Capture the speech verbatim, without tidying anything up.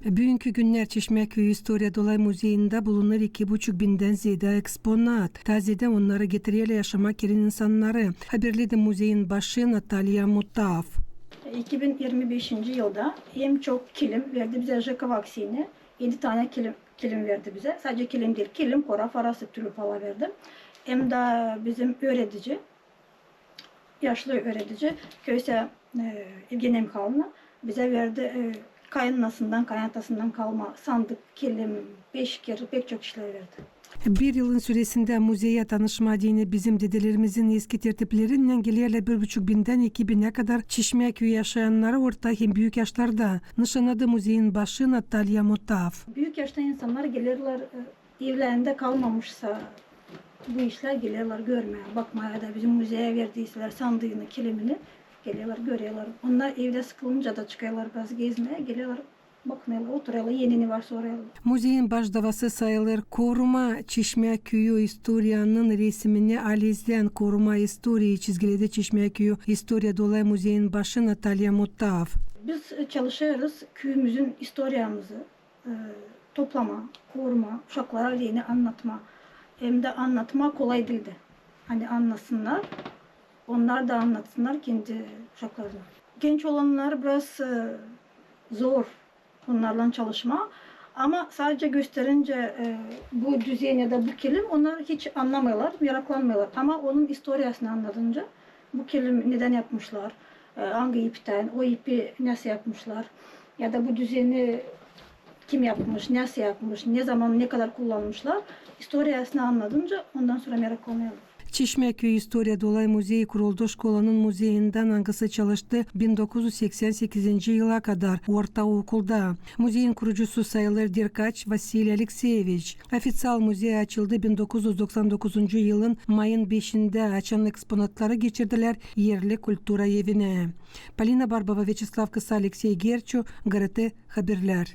Büünkü günnär Çeşmäküü istoriya dolay muzeyindä bulunêr iki buçuk bindän zeedä eksponat. Taa zeedä onnarı getirerlär yaşamaa gelän insannarı. Haberledi muzeyin başı Natalya Mutav. İki bin irmi beşinci yılda en çok kilim verdi bizä Jekova Akseniya. Edi tanä kilim, kilim verdi bizä. Sade kilim diil, kilim, koraf arası, tülüp ala verdi. Hem dä bizim ööredici, yaşlı ööredici Kösä, e, Evgeniya Mihaylovna bizä verdi, e, kayınanasından, kaynatasından kalma sandık, kilim, peşkir, pek çok işlär verdi. Bir yılın süresindä muzeyä tanışmaa deyni bizim dedelerimizin eski tertiplerinnän gelerlär bir buçuk bindän iki binä kadar Çeşmäküü yaşayannarı orta hem büük yaşlarda, nışannadı muzeyin başı Natalya Mutav. Büük yaşta insannar gelerlär, e, evlerindä kalmamışsa bu işlär, gelerlär görmää, bakmaa, ya da bizim muzeyä verdiyselär sandıını, kilimini, gelerlär, görerlär. Onnar evdä sıkılınca da çıkêrlar biraz gezmää, gelerlär, bakêrlar, oturêrlar, eni ne var sorêrlar. Muzeyin baş davası sayılêr korumaa Çeşmäküü istoriyanın resimini alezdän. Korumaa istoriyayı çizgiledi Çeşmäküü istoriya dolay muzeyin başı Natalya Mutav. Biz, e, çalışêrız küüyümüzün istoriyamızı, e, toplamaa, korumaa, uşaklara deyni annatmaa. Hem dä annatmaa kolay diil dä. Ani annasınnar, onnar da annatsınnar kendi uşaklarına. Genç olannar biraz, e, zor onnarlan çalışmaa. Ama sadecä gösterincä, e, bu düzen ya da bu kilim, onnar hiç annamêêrlar, meraklanmêêrlar. Ama onun istoriyasını annadınca, bu kilim nedän yapmışlar, e, angı iptän, o ipi nasıl yapmışlar, ya da bu düzeni kim yapmış, nasıl yapmış, ne zaman, ne kadar kullanmışlar, istoriyasını annadınca, ondan sora meraklanêrlar. Çeşmäküü istoriya dolay muzeyi kuruldu şkolanın muzeyindän, angısı çalıştı bin dokuz üz seksän sekizinci yıla kadar ortaokulda. Muzeyin kurucusu sayılêr Derkaç Vasiliy Alekseeviç. Ofiţial muzey açıldı bin dokuz üz doksan dokuzuncu yılın mayın beşindä, açan eksponatları geçirdilär erli kultura evinä. Polina Barbova, Vyaçeslav Kısa, Aleksey Gerçu, GRT Haberlär.